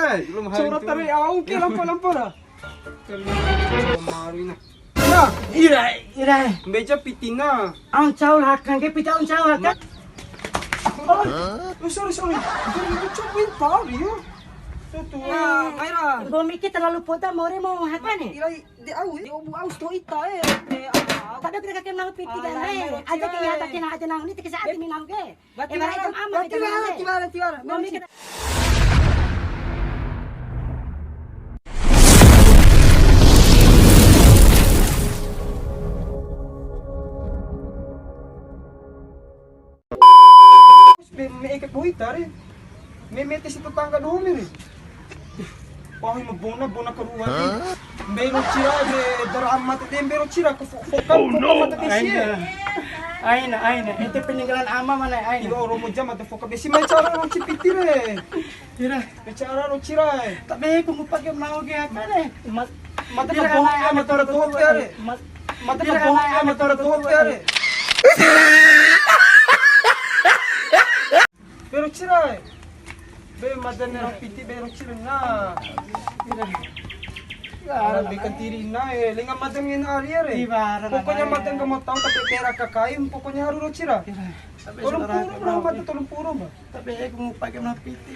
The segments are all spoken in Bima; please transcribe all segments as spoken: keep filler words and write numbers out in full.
Surat tari au ke lampa-lampa ra. Kemarin. Nah, ira, ira. Mbeca pitina. Au ncau haka ke piti au ncau haka. Oh, sorry, sorry. Sorry, itu coba tahu dia. Tuh, tuh. Nah, Maira. Bomi ke terlalu poda, more mau haka nih. Ira, de au, de obu au sto ita, eh. De au. Tapi aku dah kakek mau piti kan, eh. Aja ke ya, tak kena aja nang, ini tak kena hati minang ke. Berarti wara, tiwara, tiwara, tiwara. Mami kata me, me eke boita re. Me, me te si tetangga doho me re. Pahu ma bona, bona karua de. Mbei roci ra de, dara ama te de, mbei roci ra, ko fo-, foka, foka mata besi e. Aina, aina, aina. Ente peninggalan ama mana, aina. Tiwara romo ja mata foka besi, mai cara roci piti re. Ira. Mai cara roci ra e. Tabe ku ngupa ke mau ke apa ne? Mata ka bohong e, mata ra doho ke are. Mata ka bohong e, mata ra doho ke are. Be roci ra e. Be mada ne ra piti be roci ra na. Ara be kantiri na e. Lenga mada ngena ari re. Pokoknya mada nggak mau tahu tapi berak kakaim, pokoknya harus roci ra. Tolu mpuru, bro, mada tolu mpuru, Mbak. Tapi aku ngupa ke na piti.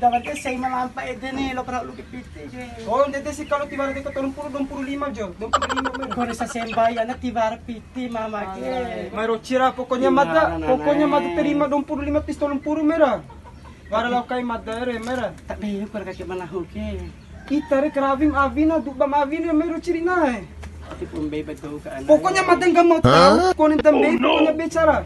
Dapat ke sei malampa ede ni, lo pernah lu ke piti ke. Oh, ndede si kalau tiwara deka tolu mpuru, dua mpuru lima jo. Dua mpuru lima, Mbak. Kore sa sembai ana tiwara piti. Ti mama ke. Mai roci ra, pokoknya mada, pokoknya mada terima dua mpuru lima pis tolu mpuru mera. Wara lao kai mada re mera. Tak be, kor kake ma nahu ke. Ita re karawim awina, dubam awina, mai roci ra na e. Tapi pun be betul ke ana. Pokoknya mada nggak mau tahu, kone tambe, pokoknya bicara.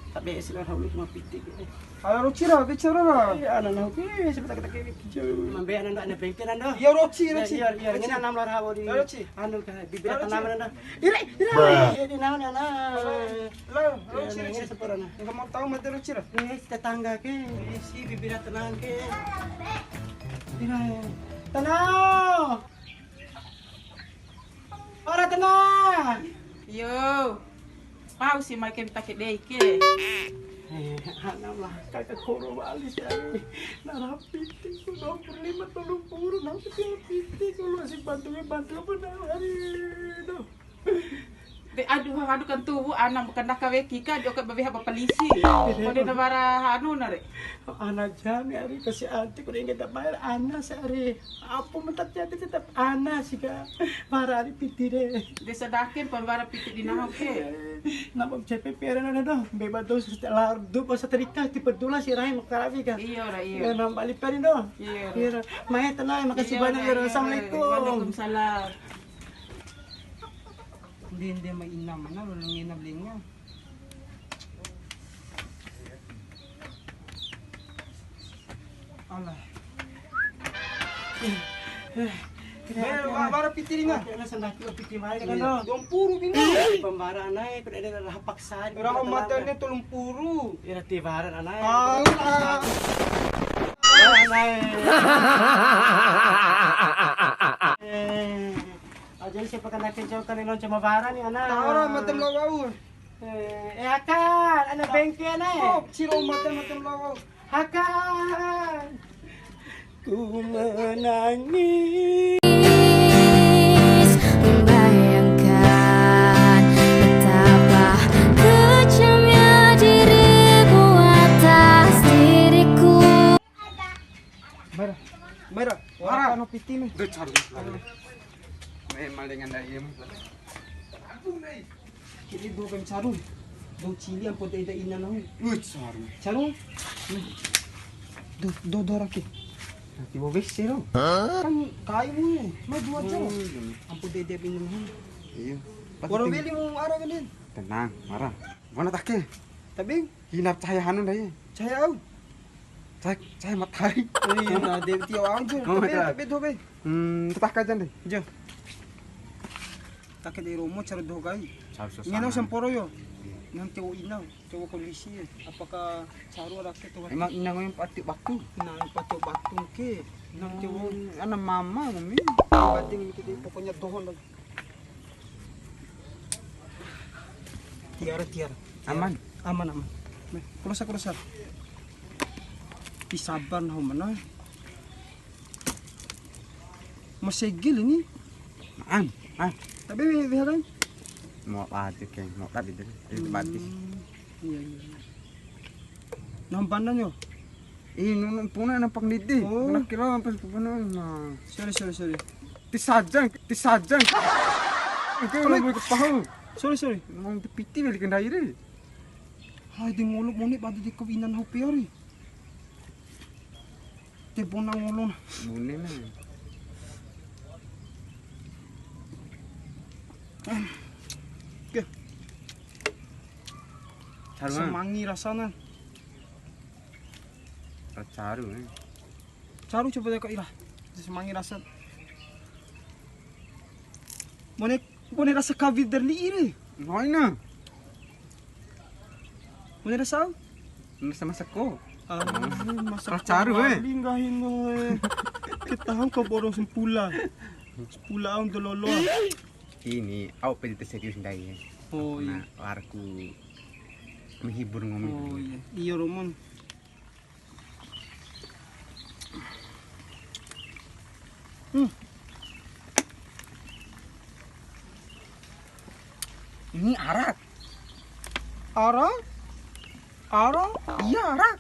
Tak be, sila rahu cuma piti ke. Ala roci ra, bicara ra. Iya, ana nahu ke, siapa tak kita ke kijau. Mambe ana ndo, ana bengke ando. Iya, roci, roci. Iya, iya, ini ana lar hawo di. Roci. Anu ka, bibir tanam ando. Ire, ire, ire, di naon ana. Lo, lo, roci, roci. Sepura na. Enggak mau tahu mati roci ra. Ini tetangga ke, isi bibir tanam ke. Ire. Tanau. Ora tena. Yo. Pau si mai ke mita ke dei ke. Eh, ana lah, kakak koro wali si ari. Na rapi ti, dua puluh lima, tolu puluh, na rapi ti, kalau si bantu, bantu apa na hari, doh. De, aduh, aduh, kan tuwu, ana ma kandaka weki ka, di oka ba weha ba polisi. Kone na wara anu na re. Ana jami ari kasi anti, kone ingat da bayar ana si ari. Apa ma terjadi tetap ana si ka. Wara ari piti re. De sadaken pa wara piti di nahu ke. Napa C P P R na do, beba dos setelah du pas setrika tipe dula si rai makarawi ka. Iya ra, iya. Ya, nambah lipa ni do. Iya ra. Iya ra. Mai tenang, makasih banyak ya. Assalamualaikum. Waalaikumsalam. Ndede ma ina mana lo lenga lenga. Alah. Be, wa-, wara piti ringa. Oke, na sandaki piti mai kan do. Dua mpuru bina. Pembara nai, kuda ada raha paksa. Raha mata ne tolu mpuru. Ira tiwara nai. Alah. Nai. Eh. Aja siapa kena kecoa kali lonce mawara ni, ana. Tara mata melawa wau. Eh, eh, akan, ana bengke, ana. Oh, ciro mata mata melawa wau. Akan. Ku menangis membayangkan betapa kejamnya dirimu atas diriku. Mera, mera, wara. Wara no piti me. Do caru. Memang dengan dai em. Kiri dua kan caru. Dou cili ampo dei dei ina nahu. Wih, caru. Caru. Do, do, do rake. Nanti mau besi lo. Kan kai mu e. Mau dua jam. Ampo dei dei ina nahu. Iya. Wara weli mu ara kan den. Tenang, wara. Mana take? Tapi hinap cahaya hanu dai. Cahaya au. Cahaya, cahaya matahari. Iya, na de tio au jo. Tapi, tapi do be. Hmm, tetah kajan deh. Jo. Take dei romo caru doho kai. Caru sosana. Ngena samporo yo. Iya. Nanti o ina, coba kondisi ya. Apakah caru rake tu? Emang ina ngoyong pati batu. Ina pati batu ke. Nanti o ana mama ngomong. Penting itu deh, pokoknya doho lagi. Tiara, tiara. Aman? Aman, aman. Nih, keluar sa, keluar sa. Ti sabar nahu mana. Masegel ini. An, an. Tapi we, we kan? Mau apa aja, Keng? Mau apa aja? Itu batis. Hmm, iya, iya, iya. Nah, pandannya. Ih, nunu puna na pang didi. Oh. Nak kira apa puna na. Sorry, sorry, sorry. Tisajang, tisajang. Itu. Apa? Lebih ke pahu. Sorry, sorry. Mau piti beli kendai re. Hai, di ngolok moni pada di kawinan hopi ari. Te bona ngolon. Bune na. Oke. Caru, ah. Semangi rasana. Caru, eh. Caru coba deh, Kak Ira. Semangi rasa. Bune, bune rasa kawi dari iri. Noina. Bune rasa au? Bune rasa masako. Ah, masak caru, eh. Paling gak ini, eh. Kita hangko borong sempula. Sempula au dololo. Ini, au pede serius ndai, eh. Oh, iya. Nah, warku menghibur ngomi. Oh, iya. Iya, Roman. Hmm. Ini arak. Ara? Ara? Iya, arak.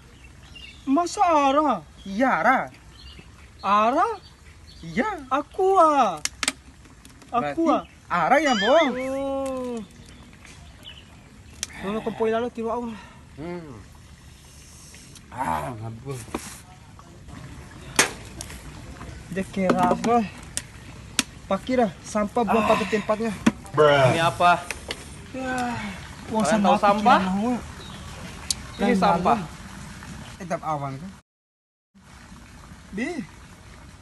Masa ara? Iya, arak. Ara? Iya. Aqua. Berarti aqua. Ara ya, Bong? Oh. Nono kompoi lalo tiwa au. Hmm. Ah, ngabul. Deke rasa. Pakira sampah buang pada tempatnya. Ini apa? Ya. Wah, kalian tahu sampah? Ini sampah. Edap awan kan? Di,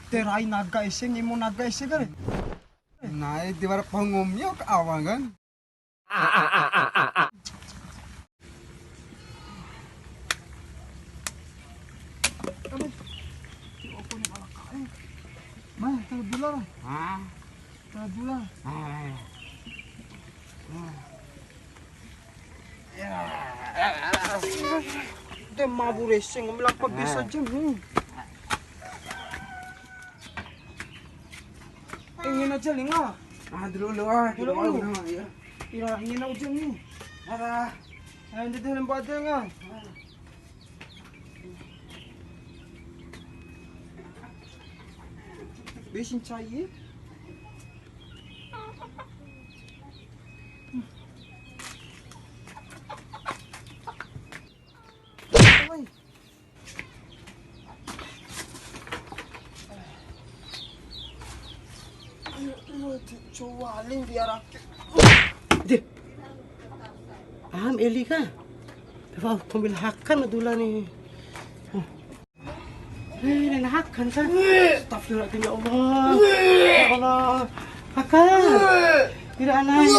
terai naga ese, ngemo naga ese kare. Nai di wara pangomio ka awa kan. Mah, tahu dulu lah. Hah? Tahu dulu lah. Ah. De mabu rese, ngombe lampa biasa aja, hmm. Ingin aja, Linga. Ah, dulu, dulu, ah, dulu, dulu, dulu. Nah, iya. Ira, ingin aja nih. Ada. Ayo, nanti lempat aja, Linga. Besin cai. Deh. Am Eli ka. Wah, kombil hakan dula ni. Eh, Rena Hakan kan? Astagfirullahaladzim, ya Allah. Ya Allah. Hakan. Ira anai.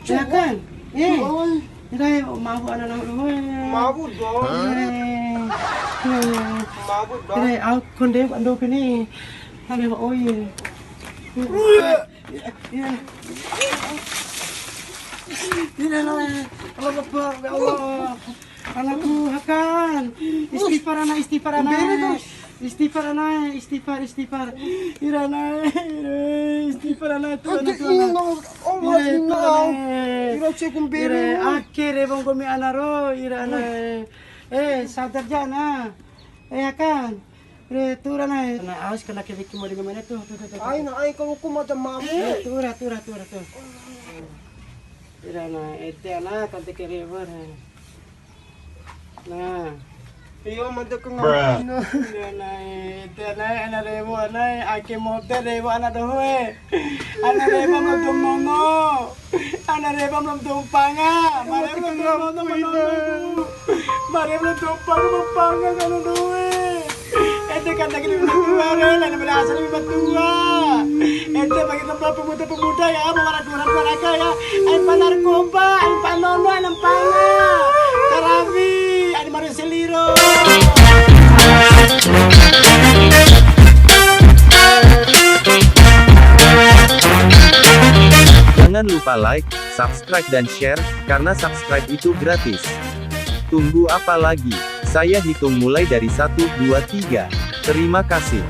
Ya kan? Eh. Ira ya, mabu anak nama. Mabu dong. Eh. Eh. Mabu dong. Ira, au konde ando kene. Ada oi. Ira, ira. Ira, Allah. Allah Akbar, ya Allah. Anakku, Hakan. Istighfar, ana, istighfar, ana. Istighfar, ana, istighfar, istighfar. Ira, ana, ira, istighfar, ana, tu, ana, tu, ana. Ira, tu, ana. Ira, ake re, wong komi ana ro, ira, ana. Eh, sadar ja, ana. Eh, Hakan. Ira, tu, ana. Ana, awas kena kiri ki mau di mana tu, tu, tu, tu. Ai, na, ai, kalau aku macam mamu. Eh, tu, ira, tu, ira, tu, ira, tu. Ira, ana, ete, ana, kante kere, ira. Nah. Iyo, mada ke ngapina. Ira nai, ede nai, ana rewo nai, ake mote rewo ana doho e. Ana rewo ma dou nono. Ana rewo ma dou mpanga. Mare ma dou nono, ma nono. Mare ma dou mpanga, ma mpanga ana doho e. Ede kan lagi di tua re, lagi berasa di tua. Ede bagi tempat pemuda-pemuda ya, mau warna Dua raka ya, ai pa narkoba, ai pa nono, ai mpanga. Karawi, ai maru seliro. Jangan lupa like, subscribe, dan share, karena subscribe itu gratis. Tunggu apa lagi? Saya hitung mulai dari satu, dua, tiga. Terima kasih.